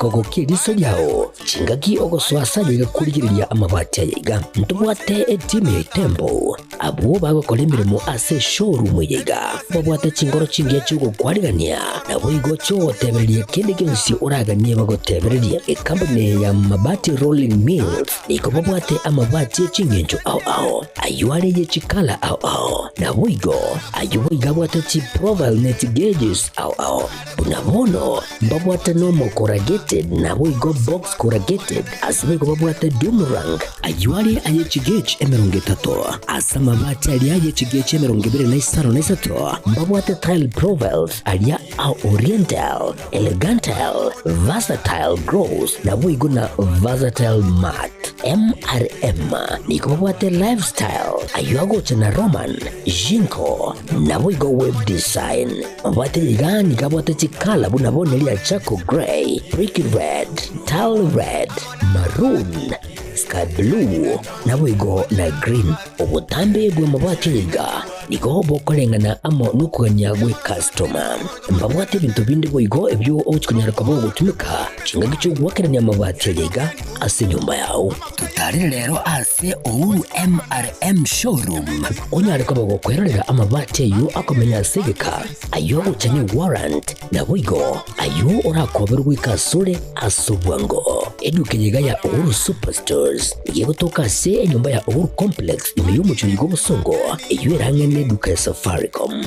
Kogokia eriso riao chingaki ogosoa ase ayaiga korigereria amabati ayaiga. Ntobwate etimu ya Itembo, abwo bagokora emeremo ase eshowroom eyaiga. Babwate chingoro chingiya chi'ogokwarigania, naboigo chi'ogotebereria kende gionsi oraganie bagotebererie. Ekampuni eye ya Mabati Rolling Mills nigo babwate amabati e ching'encho ao ao, ayio are ye chikala ao ao, naboigo ayio boigo abwate chiprofile ne chigauges ao ao. Buna bono mbabwate nomo corrugated naboigo box corrugated, ase boigo babwate doom rank, ayio are aye chigauge 30, ase amabati aria aye chigauge 23, mbabwate tile profiles aria a oriental, elegantile, versatile gloss naboigo na versatile matte. MRM nigo babwate lifestyle ayio agocha na Roman, Jinko naboigo web design. Mabwate iga nigo abwate chikala buna bono eria charcoal grey, brick red, tile red, maroon, sky blue, naboigo na green. Obotambe bw'amabati aya iga nigo bokoreng'ana amo nokogania gw'ekastoma. Mbabwate ebinto binde boigo ebio ogochia konyara koba ogotumeka chingaki chi'ogoakerania amabati aya iga ase enyomba yao. Totarere rero ase Uhuru MRM Showroom onyare koba gokwerorera amabati ayio akomenya ase egeka, ayio agocha ne warrant, naboigo ayio orakoberwe goika asore ase obwango. Eduka eye iga ya Uhuru Superstores nigo egotoka ase enyomba ya Uhuru Complex ime y'omochie oiga obosongo, eyio ere ang'e neduka ya Safaricom.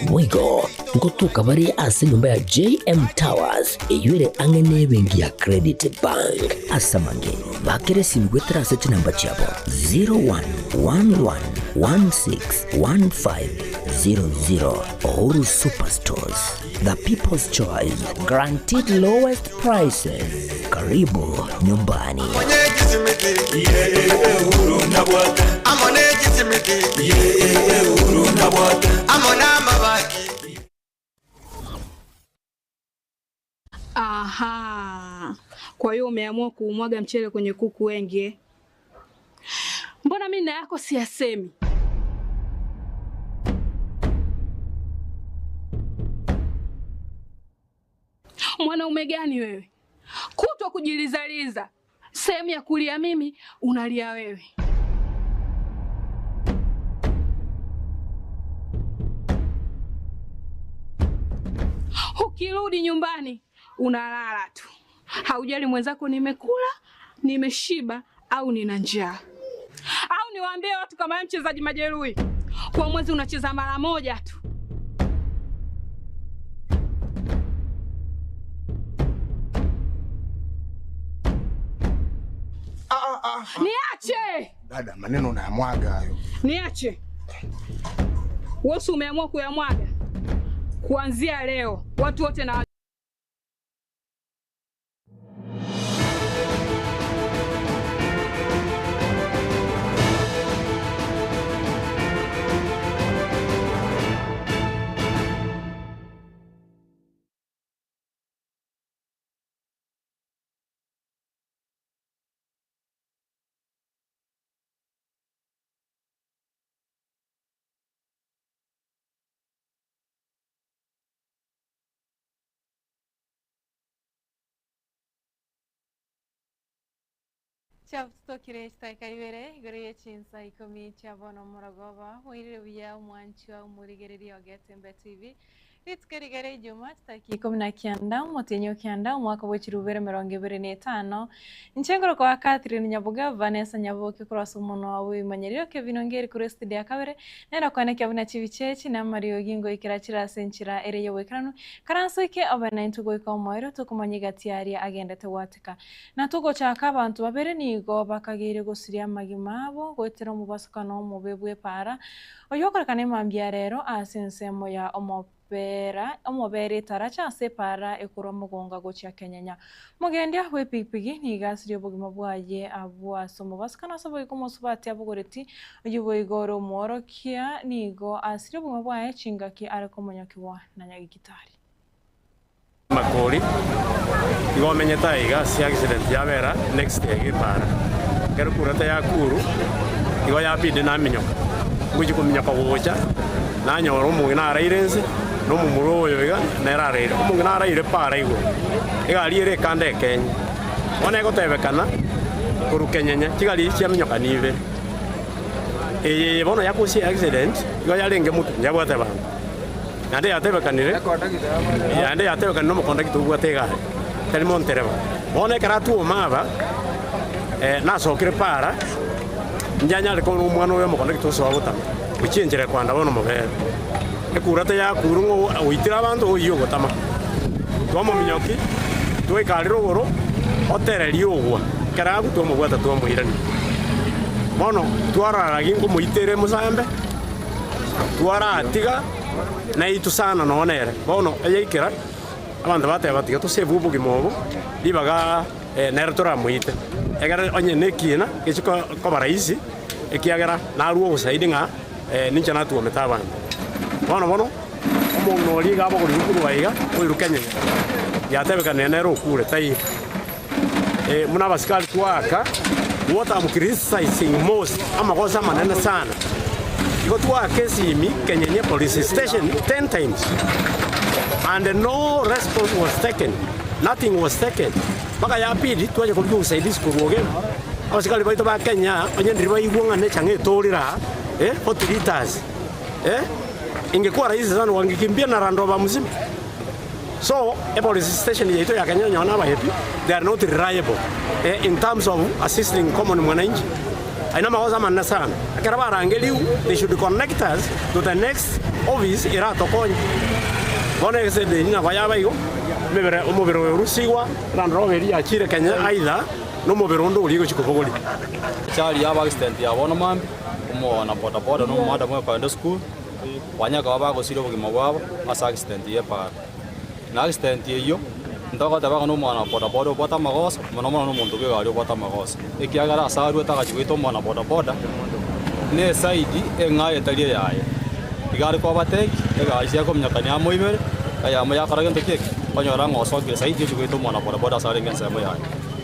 Boigo ngotoka bare ase enyomba ya JM Towers eyio ere ang'e nebenki ya Credit Bank. Ase amange, bakera esimi goetera ase chinamba chiabo 0111161500. Uhuru Superstores, the people's choice, guaranteed lowest prices. Karibu nyumbani. Aha, kwa hiyo umeamua kuumwaga mchele kwenye kuku wengi eh? Mbona mimi na yako siyasemi? Mwanaume gani wewe? Kutwa kujilizaliza, sehemu ya kulia mimi unalia wewe. Ukirudi nyumbani unalala tu, haujali mwenzako nimekula, nimeshiba au nina njaa. Au niwaambie watu kama wewe mchezaji majeruhi, kwa mwezi unacheza mara moja tu. Niache! Dada, maneno unayamwaga hayo. Niache. Wewe umeamua kuyamwaga. Kuanzia leo watu wote na Chiabutokire chidakika ibere igoro ye chinsa ikomi chia bono omorogoba, bwairire buya omwanchwa omorigereria o Getembe TV. Rituko eri riria Ijuma chidakika ikomi na kianda omotienyi o kianda omwaka bwe chirubere emerongo ebere na etano. Inche ngorokwa Catherine Nyaboga, Vanessa Nyaboke korwa ase omonwa bw'ebimanyererio Kevin Ongeri korwa estudio ya kabere, nere okwanekea buna chibicha echi na amariogi ngoikera chire ase enchera ere y'oboikeranu, karansoike obe naintwe goika omoerio tokomanya egati aria agendete gwateka. Na togochaka abanto babere nigo bakageire gosiria amagima abo goetera omobasokano omobe bw'epaara, oyokorekana emambia ya rero ase ensemo ya omobera omobere etaracha ase epaara ekorwa mogonga gochia kenyenya. Mogendia bw'epigipigi nigo asirie obogima bwaye abwo ase omobasokano ase oboiko omosubati abogoreti, oyio boigo ore omworokia nigo asirie obogima bwaye chingaki are komonyokigwa na nyagikitari. Makori, igo omenyete aiga ase accident yabera next iga epara. Ekero kurata yakuru igo yabidi naminyoka. Ngochia kominyoka gocha nanyora omong'ina araire inse. Na omomura oyo iga nere araire, omong'ina araire para igoro, egari ere ekanda ekenye. Bono egotebekana korwa kenyenya chigari echi chiaminyokani ibere. Eye eye bono yakosia accident igo yarenge motwe yabwate abanto. Naende yatebekanire, naende yatebekanire na omokondakta obwate egari, tari montereba. Bono ekero atwoma aba, nasokire para, inche anyare korora omwana oyo omokondakta osoa gotama, gochia enchera ekoanda bono mobere. Ekura teyakure ng'a oitire abanto oyio ogotama. Twamominyokia, twaika aria rogoro, otereria ogwa, ekero agwa twamobwata twamoirania. Bono twarora ginkomoitera emosambe, twaratiga naitwe sana nonya nere. Bono eyaikera, abanto bateba tiga tosave obogima obo, ribaga nere toramoite, egere onye nekiina gechie koba rahisi, ekiagera narue obosaidi ng'a ninche natwomete abanto. Bono bono, omong'ina oria iga abogorirwe korwa aiga, oirwe kenyenya, yatebekanire nere okure, taiyo. Buna abasikari twaaka, what am criticizing most, amagoso amanene sana, igo twaaka esimi Kenyenye police station ten times and no response was taken, nothing was taken, mpaka ya pili twacha korigia obosaidizi korwa Ogembo, abasikari baito ba Kenya onye ndiri baigwa ng'a nechang'a etorire aa, 40 litres, ingekuwa rahisi sana wangekimbia na Land Rover mzima. So epolice station yaito ya Kenya onye nabaebi they are not reliable in terms of assisting common mwananchi. Ayio namagoso amanene sana. Ekero barangeriwu they should connect us to the next office eratokonye. Bono egesende eri nabo yaba igo, emebere omobere oyo orusigwa Land Rover eria yachire Kenya either nomobere onde oria egochia kobogoria. Achari yaba accident ya bono mambia, omwana bodaboda na omomadam oyokoenda esukuru. Banyare koba bagosiria obogima bwabo ase accident y'epara. Na accident eyio, ntogoteba ng'a nomwana wa bodaboda obwate amagoso, mono mono nomonto bw'egari obwate amagoso, ekiagera ase aruete agachia goita omwana bodaboda, na eside eng'ao etari eyaye. Iga are kobateki, egari chiakominyokania amo ibere, eyemo yakora gento ki eke, onyora ng'a osokire saidi ochia goita omwana bodaboda ase arenge ensemo yaye.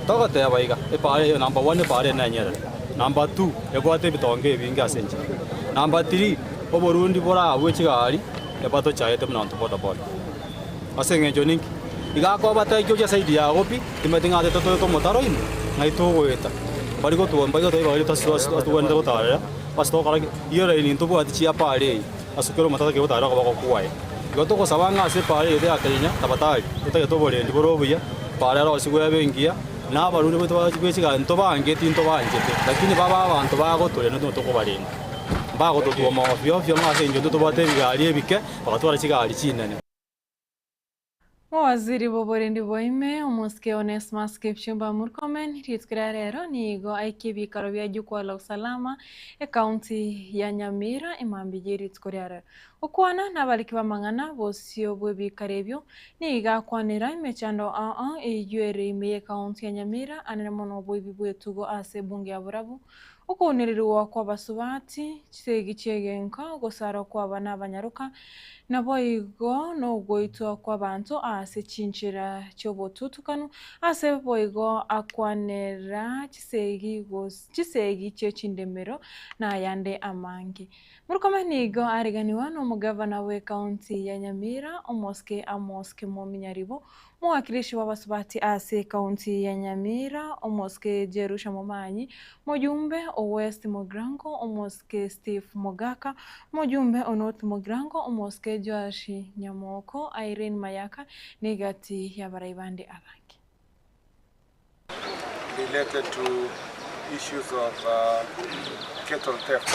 Togoteba iga, epara eye number one epara eye nenyerere, number two, ebwate ebitonga ebinge ase enchera, number three, Oborundi borabue chigari ebatochaete buna abanto bodaboda. Ase engencho ninki? Iga akobatebia ochia side yago pi, timanyeti ng'a ase totoete omotaro ime, ng'ai togoeta. Mbari gotwa mbari gotebia baria togwenerete gotarera, ase togokora ki? Eyio line ntobwati chia paara eye, ase kera omonto atagete gotarera okoboko kwaye. Igo togosaba ng'a ase epaara eye ya Kenya, tafadhali, totagete oborendi bore obuya, epaara erosigwe ebe engiya, na abarundi baito be chigari ntobangeti ntobanchete, lakini babe abanto bagotoria intwe tokobarenda. Mbagototwoma ofio ofio ng'a ase engencho tobwate ebigari ebike, bagatwara chigari chinene. Mowaziri bw'oborendi bwa ime, omosike Onesmus Kipchumba Murkomen, rituko ria rero nigo aikia ebiikaro bia Jukwaa la Usalama, ekaunti ya Nyamira emambia ye rituko ria rero. Gokwana nabariki b'amang'ana bosio bw'ebiikaro ebio, nigo akwanera emechando ao ao eyio ere ime y'ekaunti ya Nyamira anene mono oboibi bw'etugo ase ebunge ya Borabu, Okounererigwa kw'abasubati, chisegi chi'egenka, ogosarwa kw'abana abanyaroka, naboigo nogoitwa kw'abanto ase chinchera chi'obotutukanu, ase boigo akwanera chisegi chisegi chie chindemero, na ayande amange. Murkomen nigo areganiwa nomogavana bw'ekaunti ya Nyamira, Omosike Amos Kimomi Nyaribo, Omowakilishi bw'abasubati ase ekaunti ya Nyamira, Omosike Jerusha Momanyi, Mojumbe o West Mugirango, Omosike Steve Mogaka, Mojumbe o North Mugirango, Omosike Joash Nyamoko, Irene Mayaka, negati y'abarai bande abange. Related to issues of cattle theft.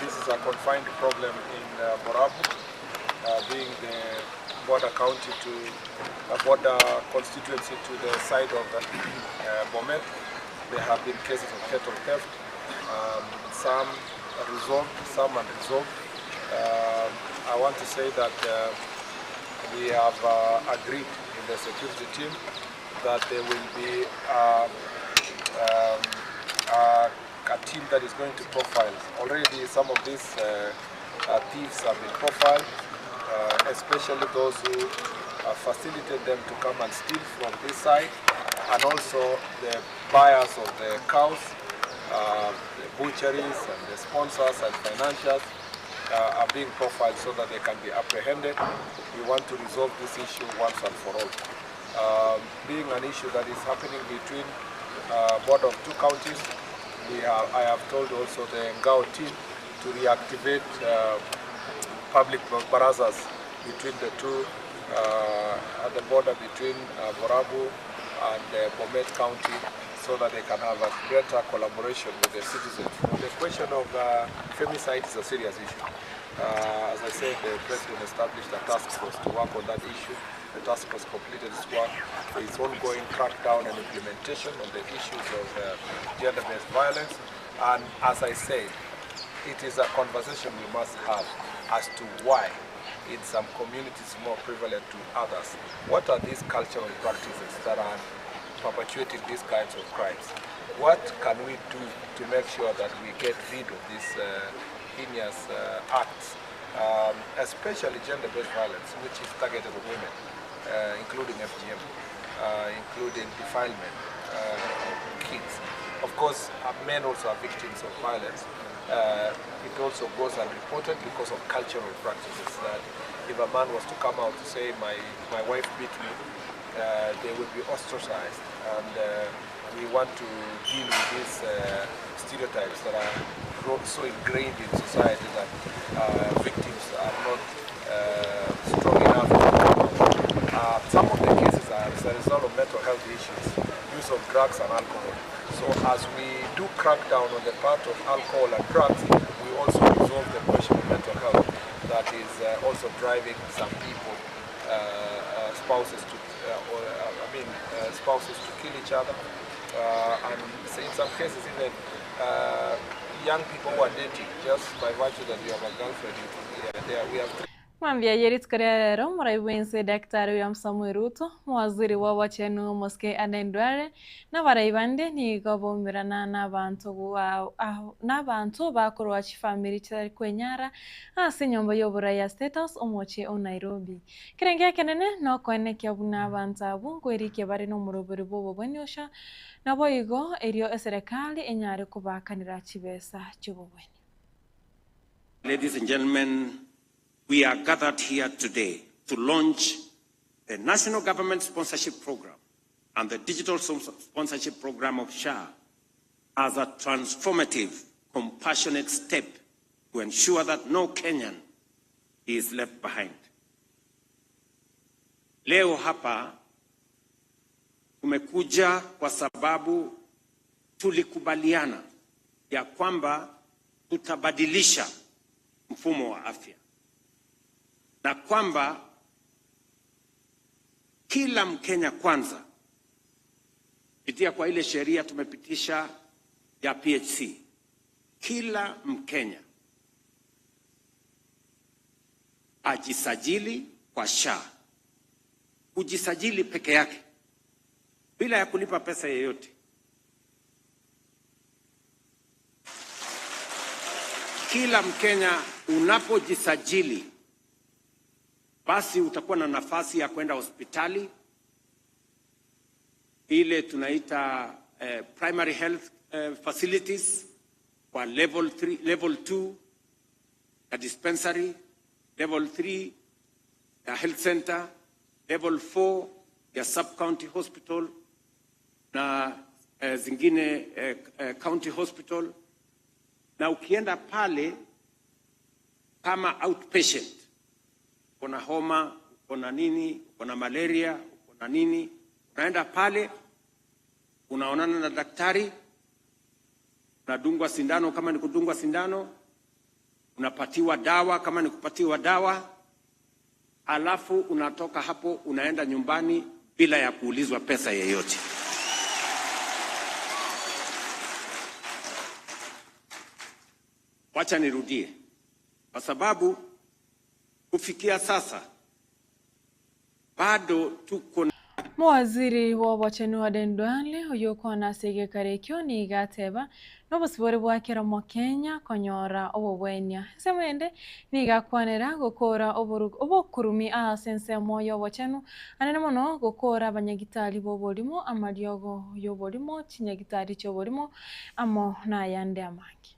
This is a confined problem in Borabu, being the border county to border constituency to the side of Bomet. There have been cases of cattle theft, some resolved, some unresolved. I want to say that we have agreed in the security team that there will be a team that is going to profile. Already some of these thieves have been profiled, especially those who facilitate them to come and steal from this side, and also the buyers of the cows, the butcheries and the sponsors and financiers. uh, are being profiled so that they can be apprehended. We want to resolve this issue once and for all. Um, being an issue that is happening between uh, border of two counties, we have, I have told also the Ngao team to reactivate uh, public barazas between the two, uh, at the border between uh, Borabu and uh, Bomet County so that they can have a greater collaboration with the citizens. The question of uh, femicide is a serious issue. Uh, as I said, the president established a task force to work on that issue. The task force completed its work. Its ongoing crackdown and implementation on the issues of uh, gender-based violence. And as I said, it is a conversation we must have as to why in some communities more prevalent to others. What are these cultural practices that are perpetuating these kinds of crimes? What can we do to make sure that we get rid of these uh, heinous uh, acts, um, especially gender-based violence, which is targeted at women, uh, including FGM, uh, including defilement uh, of kids. Of course, uh, men also are victims of violence. Uh, it also goes unreported because of cultural practices that if a man was to come out to say, my, my wife beat me, uh, they would be ostracized. And uh, we want to deal with these uh, stereotypes that are so ingrained in society that uh, victims are not uh, strong enough to come out. Uh, some of the cases are as a result of mental health issues, use of drugs and alcohol. So as we do crack down on the part of alcohol and drugs, we also resolve the question of mental health that is uh, also driving some people, uh, uh, spouses to, uh, or, uh, I mean, uh, spouses to kill each other, uh, and in some cases even uh, young people who are dating, just by virtue that you have a girlfriend, you, yeah, they are, we have Mwambia yerituko ria rero muraibu Daktari William Samoei Ruto muwaziri wa wachenu Mosque Aden Duale n'abarai bande nigo baumerana n'abantu n'abantu bakorwa chifamiri chitari kwenyara ase enyomba y'oborai ya State House omochie o Nairobi. Kerenge ekenene nokoenekia buna abanto abwo nkoerikia bare n'omoroberi bwa obobweni osha naboigo erio eserekari enyare kobakanera chibesa chi'obobweni. Ladies and gentlemen, we are gathered here today to launch the National Government Sponsorship Program and the Digital Sponsorship Program of SHA as a transformative, compassionate step to ensure that no Kenyan is left behind. Leo hapa tumekuja kwa sababu tulikubaliana ya kwamba tutabadilisha mfumo wa afya na kwamba kila Mkenya kwanza, kupitia kwa ile sheria tumepitisha ya PHC, kila Mkenya ajisajili kwa SHA. Kujisajili peke yake bila ya kulipa pesa yeyote. Kila Mkenya unapojisajili, basi utakuwa na nafasi ya kwenda hospitali ile tunaita eh, primary health eh, facilities kwa level 3, level 2 ya dispensary, level 3 ya health center, level 4 ya sub county hospital na eh, zingine eh, eh, county hospital. Na ukienda pale kama outpatient, uko na homa, uko na nini, uko na malaria, uko na nini, unaenda pale unaonana na daktari, unadungwa sindano kama ni kudungwa sindano, unapatiwa dawa kama ni kupatiwa dawa, alafu unatoka hapo unaenda nyumbani bila ya kuulizwa pesa yeyote. Wacha nirudie, kwa sababu kufikia sasa bado tuko Muwaziri wa obochenu Aden Duale oyokwana ase egekaro ekio nigo ateba n'obosibore bwa kera Mokenya konyora obobwenia. Ensemo ende nigo akwanera gokora obokurumi ase ensemo ya obochenu anene mono gokora abanyagitari ba oborimo amariogo ya oborimo chinyagitari chia oborimo amo na ayande amange.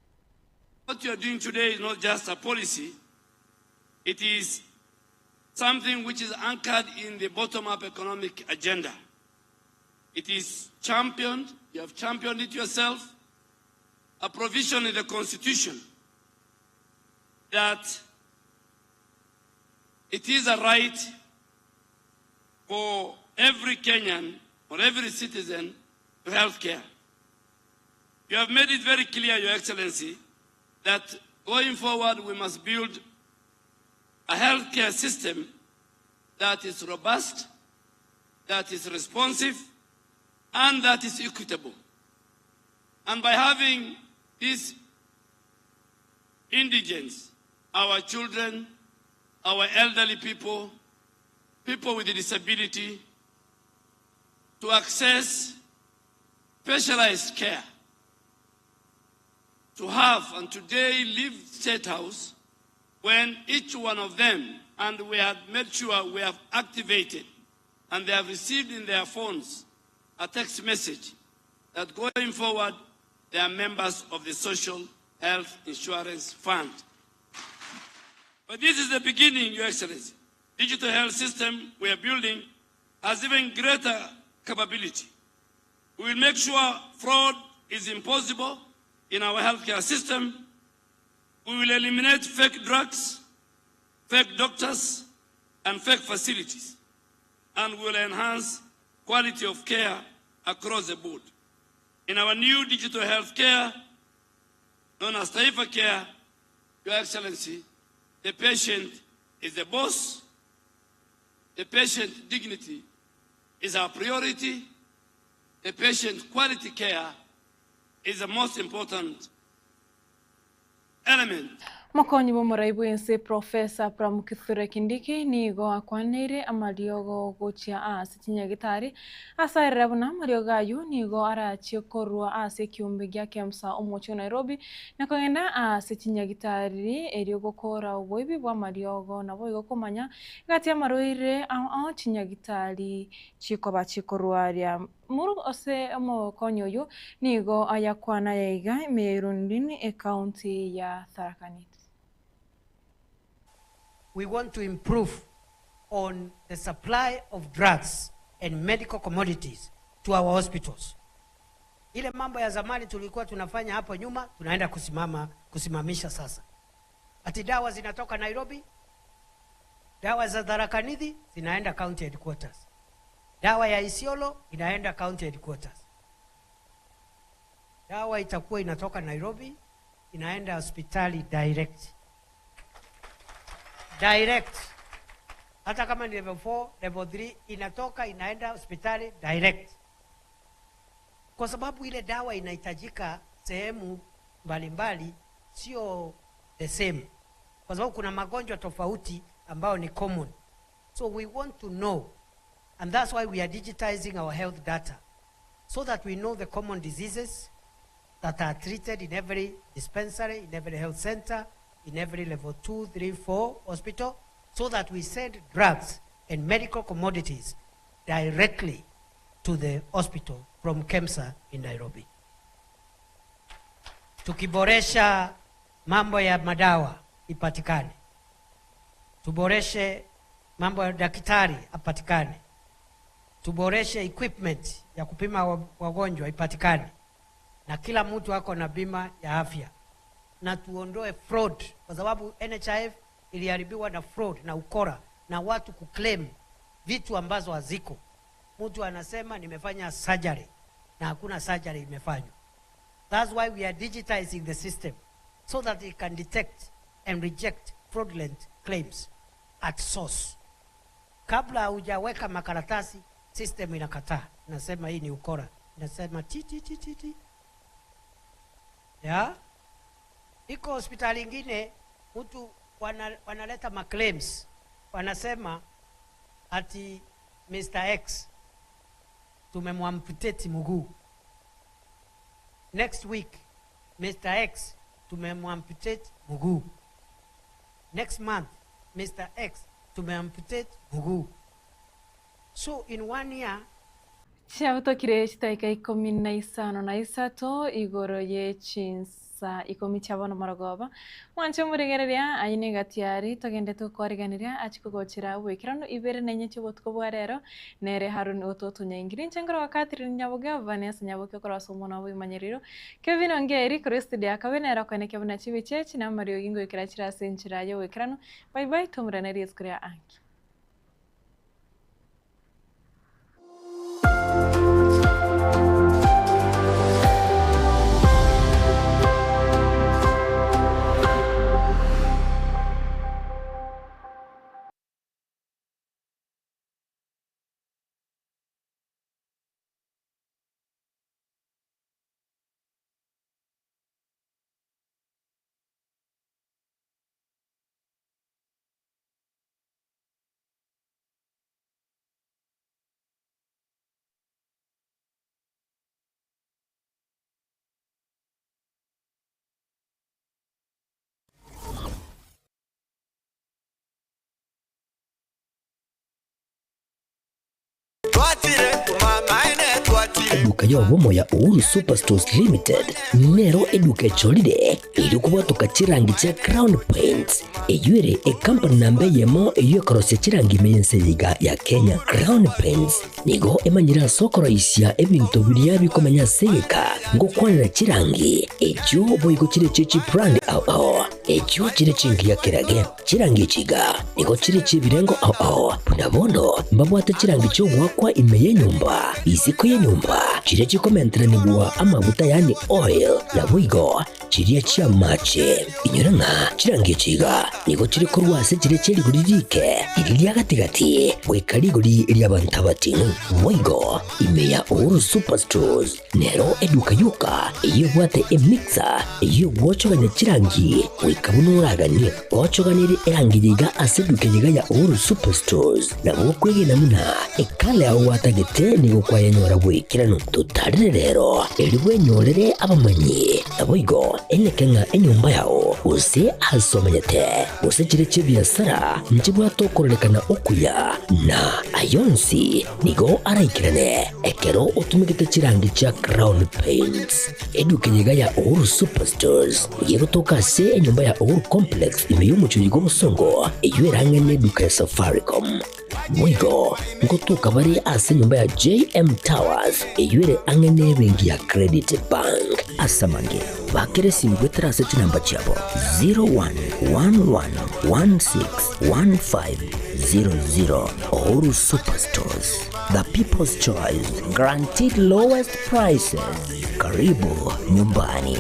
What you are doing today is not just a policy, it is something which is anchored in the bottom-up economic agenda. It is championed, you have championed it yourself, a provision in the Constitution that it is a right for every Kenyan or every citizen to health care. You have made it very clear, Your Excellency, that going forward we must build a healthcare system that is robust, that is responsive, and that is equitable. And by having these indigents, our children, our elderly people, people with a disability, to access specialized care, to have and today leave State House when each one of them, and we have made sure we have activated and they have received in their phones a text message that going forward they are members of the Social Health Insurance Fund. But this is the beginning, Your Excellency. Digital health system we are building has even greater capability. We will make sure fraud is impossible in our healthcare system. We will eliminate fake drugs, fake doctors, and fake facilities, and we will enhance quality of care across the board. In our new digital healthcare, known as Taifa Care, Your Excellency, the patient is the boss, the patient dignity is our priority, the patient quality care is the most important element. Mokonyi bw'omorai bw'ense Professor Abraham Kithure Kindiki nigo akwaneire amariogo gochia ase chinyagitari ase aerere buna amariogo ayio nigo arachie korwa ase ekiombe gia Kemsa omochie o Nairobi na kogenda ase chinyagitari erio gokora oboibi bw'amariogo naboigo komanya egati y'amarwaire ao ao chinyagitari chikoba chikorwaria. Muru ase omokonyi oyio nigo ayakwana ayaiga ime ya Irundini, ecounty ya Tharaka Nithi. We want to improve on the supply of drugs and medical commodities to our hospitals. Ile mambo ya zamani tulikuwa tunafanya hapo nyuma, tunaenda kusimama kusimamisha sasa. Ati dawa zinatoka Nairobi, dawa za Tharaka Nithi zinaenda county headquarters, dawa ya Isiolo inaenda county headquarters. Dawa itakuwa inatoka Nairobi inaenda hospitali direct direct, hata kama ni level 4, level 3 inatoka inaenda hospitali direct, kwa sababu ile dawa inahitajika sehemu mbalimbali, sio the same, kwa sababu kuna magonjwa tofauti ambayo ni common. So we want to know and that's why we are digitizing our health data so that we know the common diseases that are treated in every dispensary, in every health center, in every level 2, 3, 4 hospital, so that we send drugs and medical commodities directly to the hospital from KEMSA in Nairobi. Tukiboresha mambo ya madawa ipatikane, tuboreshe mambo ya daktari apatikane, tuboreshe equipment ya kupima wagonjwa ipatikane, na kila mtu ako na bima ya afya, na tuondoe fraud, kwa sababu NHIF iliharibiwa na fraud na ukora na watu kuclaim vitu ambazo haziko. Mtu anasema nimefanya surgery na hakuna surgery imefanywa. That's why we are digitizing the system so that it can detect and reject fraudulent claims at source. Kabla hujaweka makaratasi, system inakataa, inasema hii ni ukora, inasema ti ti ti ti ti. Ya? Iko hospitali ingine mtu wanaleta maclaims, wanasema ati Mr. X tumemwamputate mguu. Next week Mr. X tumemwamputate mguu. Next month Mr. X tumeamputate mguu. So in one year Chiabutokire chidakika ikomi na isano na isato igoro ye chins. chinsa ikomi chia bono morogoba. Mwanche omorigereria, ayio negati aria togendete gokwariganeria achie kogochera oboikeranu ibere na inye chi'obotuko bwa rero, nere Haruni ototonyaingirie. Inche nkoroka Catherine Nyaboke, Vanessa Nyaboke okorwa ase omwana oboimanyeriro. Kevin Ongeri korwa estudio ya Kabe nere okoenekia buna chibicha echi na amariogi ngoikera chire ase enchera y'oboikeranu. Bye bye, toumurane rituko ria anki. Eduka y'obomo ya Uhuru Superstores Limited nero eduka echorire erio kobwatoka chirangi chia Crown Paints eyio ere ekampani namba eyemo eyio ekorosia chirangi ime y'ense eye iga ya Kenya. Crown Paints nigo emanyire ase okoroisia ebinto biria bikomenya ase egeka ngokwanera chirangi echio boigo chire chie chibrand ao ao echio chire chingiya kerage. Chirangi echi iga nigo chire chi'ebirengo ao ao, buna bono mbabwate chirangi chi'ogoakwa ime y'enyomba, isiko y'enyomba, chiria chikomenteranigwa amaguta yaani oil, naboigo chiria chi'amache. Inyora ng'a chirangi echi iga nigo chire korwa ase chiria chie rigori riike, riria ria gati-gati, goika rigori ri'abanto abating'u. Boigo ime ya Uhuru Superstores Nero eduka yoka eyio ebwate emixer eyio egwochogania chirangi goika buna oraganie. Gochoganerie erangi eye iga ase eduka eye iga ya Uhuru Superstores nabo okwegena buna ekala yao gwatagete nigo kwayenyora bw'ekeranu. Totarere rero erio bwenyorere abamanyi naboigo eneke ng'a enyomba yao gose ase omenyete gose chire chi'ebiasara nchibwate okororekana okuya na ayonsi Nigo araikerane ekero otumegete chirangi chia Crown Paints. Eduka eye iga ya Uhuru Superstores nigo egotoka ase enyomba ya Uhuru Complex ime y'omochie oyo bw'Obosongo eyio ere ang'e n'eduka ya Safaricom. Boigo ngotoka bare ase enyomba ya JM Towers eyio ere ang'e n'ebenki ya Credit Bank. Ase amange, bakera esimi goetera ase chinamba chiabo 0111161500. Uhuru Superstores, the people's choice, guaranteed lowest prices. Karibu nyumbani.